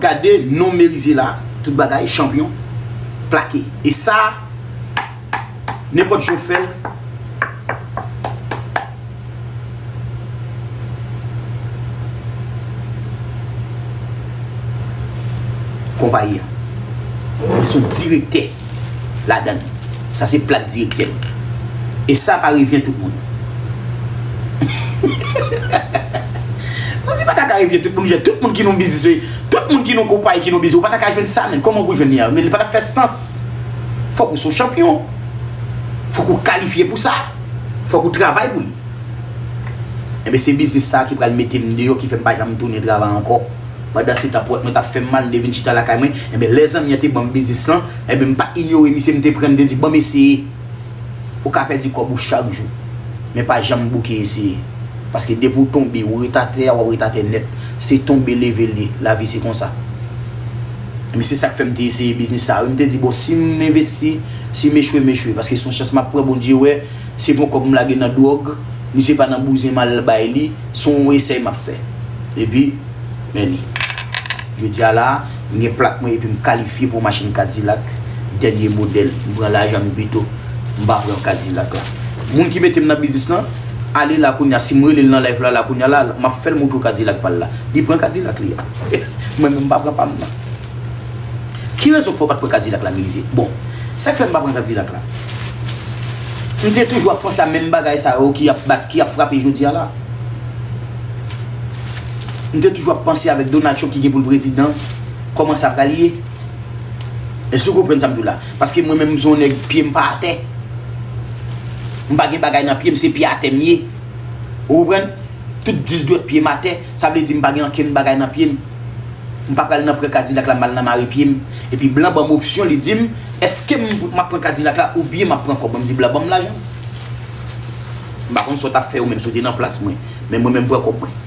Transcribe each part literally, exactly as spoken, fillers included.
Gade non Merize la, tout bagay, chanpyon, plake. E sa, nenpòt jan w fè l, konpayi a. Mwen se yon direktè ladan l. Sa se plak direktè m. E sa pa revyen tout moun. Li pa ta ka revyen tout moun, tout moun ki nan biznis, tout moun ki nan konpayi, ki nan biznis, ou pa ta ka jwenn sa, men kòman pou jwenn li a? Men li pa ta fè sans. Fòk ou se yon chanpyon. Fòk ou kalifye pou sa. Fòk ou travay pou li. Enben, se biznis sa ki pral mete m deyò, ki fè m pa janm tounen travay ankò. Pandan se tan, pwèt mwen t ap fè m mal, m te vin chita lakay mwen. Enben, lè zanmi an te ban m biznis lan, enben, m pa t inyore misye, m te pran, m te di, "Ban m eseye." Ou ka pèdi kòb ou chak jou, men pa janm bouke eseye. Paske depi w tonbe, ou ret atè a, w ap ret atè nèt. Se tonbe, leve l ye. Lavi se konsa. Men se sa k fè m te eseye biznis sa a wi. M te di, "Bon, si m envesti, si m echwe, m echwe." Paske se yon chans m ap pran, Bondye wè, se pa yon kòb m lage nan dwòg, ni se pa nan bouzen m al bay li, se yon esèy m ap fè. Epi, men li. Jodi a la, m gen plak mwen epi m kalifye pou machin Kadilak, dènye modèl. M pran lajan m pito, m pa pran Kadilak la. Moun ki mete m nan biznis lan, ale la kounye a, si m rele l nan live la, la kounye a la, m ap fè l montre w Kadilak pa l la. Li pran Kadilak li a. Mwen menm, m pa pran pa m nan. Ki rezon k fè w pa t pran Kadilak la, Merize? Bon, sa k fè m pa pran Kadilak la? M te toujou ap panse a menm bagay sa yo ki ap bat, ki ap frape jodi a la. M te toujou ap panse avèk Donald Trump ki gen pou l prezidan, kòman sa pral ye? Èske w konprann sa m di w la? Paske mwen menm, m se yon nèg, pye m pa atè. M pa gen bagay nan pye m, se pye atè m ye. Ou konprann? Tout dis dwèt pye m atè, sa vle di m pa gen ankenn bagay nan pye m. M pa pral nan pran Kadilak la, m al nan mare pye m. Epi blan ban m opsyon, li di m, èske m, m ap pran Kadilak la oubyen m ap pran kòb mwen? M di blan ban m lajan m. M pa konn sa w t ap fè ou menm si w te nan plas mwen, men mwen menm m pran kòb mwen.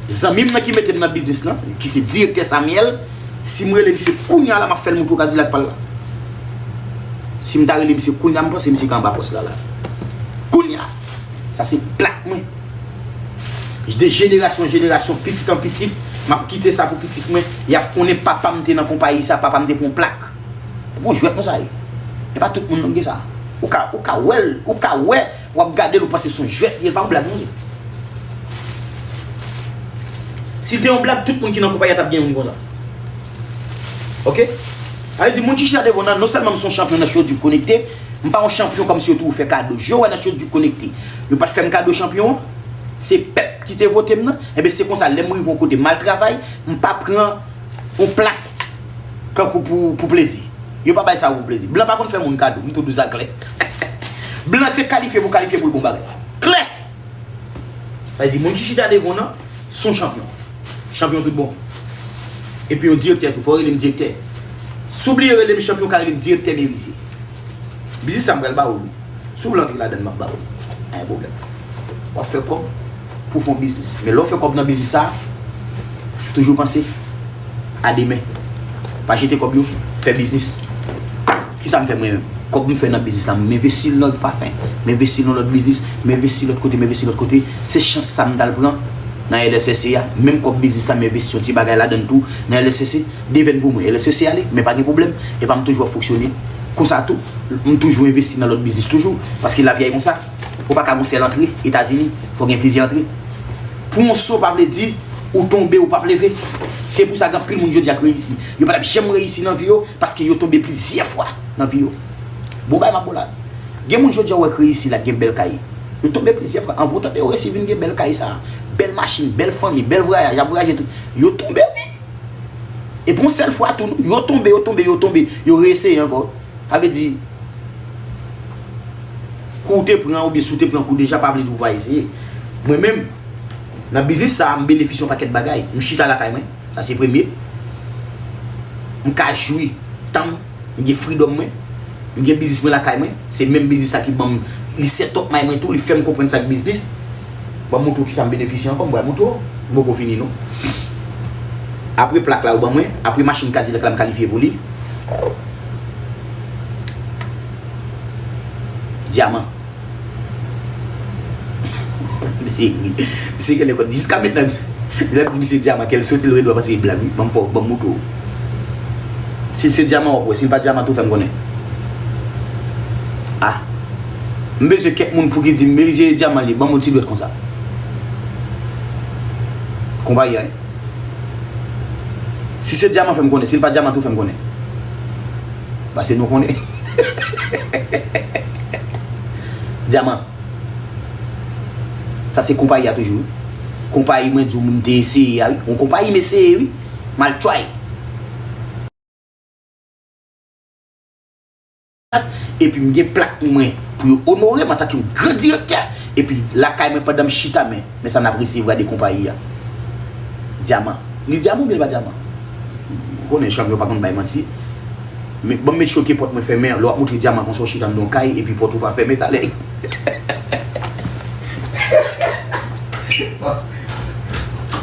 Zanmi m nan ki mete m nan biznis lan, ki se direktè Samuel, si m rele misye kounye a la, m ap fè l montre w Kadilak pa l la. Si m ta rele misye kounye a, m panse misye ka anba pòs la la. Kounye a, sa se plak mwen. De jenerasyon an jenerasyon, pitit an pitit, m ap kite sa pou pitit mwen. Y ap konnen papa m te nan konpayi sa, papa m te pran plak. Bon, jwèt konsa ye. E pa tout moun nan gen sa. Ou ka, ou ka wè l, ou ka wè, w ap gade l, ou panse se yon jwèt li ye, l pa yon blag non, se. Si l te yon blag, tout moun ki nan konpayi a t ap gen youn konsa. Oke? Sa vle di, moun ki chita devan w nan, non sèlman m se yon chanpyon nan Show Du Connecté, m pa yon chanpyon kòmsi yo toujou fè kado. Je wè nan Show Du Connecté, yo pa t fè m kado chanpyon an. Se pèp ki te vote m nan. Enben, se konsa, lè m rive yon kote, m al travay, m pa pran yon plak kankou pou, pou plezi. Yo pa bay sa pou plezi. Blan pa konn fè moun kado, m tou di w sa klè. Blan se kalifye pou kalifye pou l bon bagay. Klè! Sa vle di, moun ki chita devan w nan, se yon chanpyon. Chanpyon tout bon. Epi yon direktè tou, fò w rele m direktè. Si w bliye rele m chanpyon, w ka rele m direktè Merize. Biznis sa m pral ba w li. Si w vle antre ladan l, m ap ba w li. Pa gen pwoblèm. W ap fè kòb pou w fè yon biznis. Men lè w fè kòb nan biznis sa, toujou panse a demen. Pa jete kòb yo, fè biznis. Kisa m fè mwen menm? Kòb m fè nan biznis la, m envesti l nan lòt pafen, m envesti l nan lòt biznis, m envesti lòt kote, m envesti lòt kote. Se chans sa m t al pran nan L S S C a. Menm kòb biznis la, m envesti yon ti bagay ladan l tou nan L S S C. Devèn pou mwen. L S S C ale, men pa gen pwoblèm. E pa m toujou ap fonksyone. Konsa tou, m toujou envesti nan lòt biznis toujou. Paske lavi a e konsa. Ou pa ka gon sèl antre Etazini. Fò gen plizyè antre. Pou yon so pa vle di ou tonbe, ou p ap leve. Se pou sa gen anpil moun jodi a k reyisi. Yo pa t ap janm reyisi nan vi yo paske yo tonbe plizyè fwa nan vi yo. Bon bagay m ap ba w la. Gen moun jodi a w wè k reyisi la, gen bèl kay. Yo tonbe plizyè fwa. Anvan w tande yo resi vin gen bèl kay sa. Bèl machin, bèl fanmi, bèl vwayaj, y ap vwayaje tout. Yo tonbe wi. E pou yon sèl fwa tou, yo tonbe, yo tonbe, yo tonbe, yo reeseye ankò. Sa vle di, kou w te pran oubyen si w te pran kou deja, pa vle di w pa eseye. Mwen menm, nan biznis sa a, m benefisye yon pakèt bagay. M chita lakay mwen, sa se premye. M ka jwi tan m, m gen freedom mwen. M gen biznis mwen lakay mwen. Se menm biznis sa ki ban m, li set up may mwen tou, li fè m konprann sa k biznis. Ban m montre w kisa m benefisye ankò, m pral montre w. M poko fini non. Apre plak la yo ban mwen, apre machin Kadilak la m kalifye pou li. Dyaman. Misye ri. Misye genlè konn. Jiska mentnan, Lè m di misye dyaman, kè l sote, l ret dwat, panse se blag, wi. Ban m fè w, ban m moutre w. Si l se dyaman, w ap wè. Si l pa dyaman tou, fè m konnen. A. M bezwen kèk moun pou ki di m, men misye dyaman li, ban m yon ti dwèt konsa. Konpayi a, wi. Si se dyaman, fè m konnen. Si l pa dyaman tou, fè m konnen. Paske nou konnen. Dyaman. Sa se konpayi a toujou. Konpayi mwen di w m te eseye a, wi. Yon konpayi m eseye, wi. M al try. Epi m gen plak mwen pou yo onore m antanke yon gran direktè. Epi lakay mwen pandan m chita, men, men sa n ap resevwa de konpayi a. Dyaman. Li dyaman oubyen li pa dyaman? Ou konnen chanm yo pa konn bay manti. Men, ban m met choke pòt mwen fèmen an. Lè w ap moutre dyaman konsa, w chita anndan yon kay, epi pòt ou pa fèmen, talè.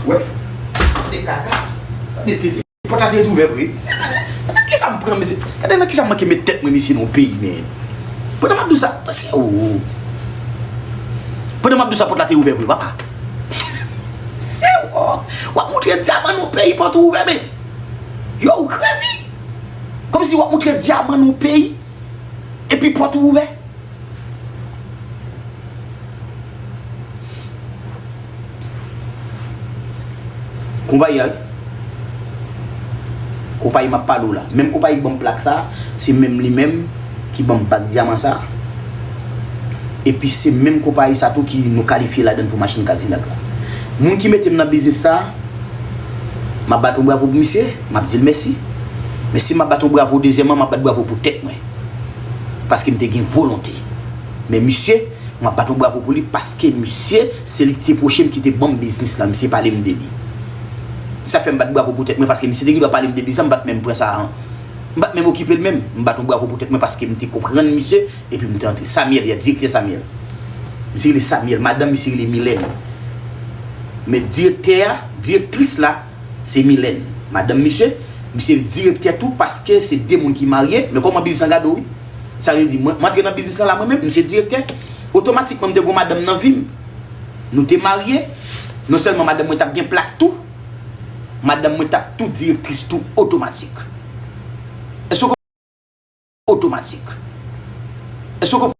Wè. Tande kaka. Tande tete. Pòt la te ret ouvè vre. Gade nan kisa m pran, mesye. Gade nan kisa m manke met tèt mwen, mesye, nan yon peyi, men. Pandan m ap di w sa, se ou. Pandan m ap di w sa, pòt la te ouvè vre, papa. Se ou. W ap moutre dyaman nan yon peyi, pòt ou ouvè, men. Yo, ou crazy. Kòmsi w ap moutre dyaman nan yon peyi, epi pòt ou ouvè. Konpayi a, wi. Konpayi m ap pale w la. Menm konpayi k ban m plak sa, se menm li menm ki ban m bag dyaman sa. Epi se menm konpayi sa tou ki nou kalifye ladann pou machin Kadilak la. Moun ki mete m nan biznis sa, m ap bat yon bravo pou misye, m ap di l mèsi. Men si m ap bat yon bravo dezyèmman, m ap bat bravo pou tèt mwen. Paske m te gen volonte. Men misye, m ap bat yon bravo pou li paske misye, se li ki te pwoche m, ki te ban m biznis la, misye pale m de li. Sa fè m bat bravo pou tèt mwen paske misye te gen dwa pale m de biznis la, m pa t menm pran sa an. M pa t menm okipe l menm. M bat yon bravo pou tèt mwen paske m te konprann misye, epi m te antre. Samuel, ya direktè Samuel. Misye rele Samuel, madanm misye rele Milène. Men direktè a, direktris la, se Milène. Madanm misye, misye direktè tou paske se de moun ki marye, men kòman biznis lan gade w, wi. Sa vle di, mwen, m antre nan biznis lan la mwen menm, m se direktè. Otomatikman, m te gon madanm nan vi m. Nou te marye, non sèlman madanm mwen t ap gen plak tou, madanm mwen t ap tou direktris tou otomatik. Èske w konprann? Otomatik. Èske w konprann?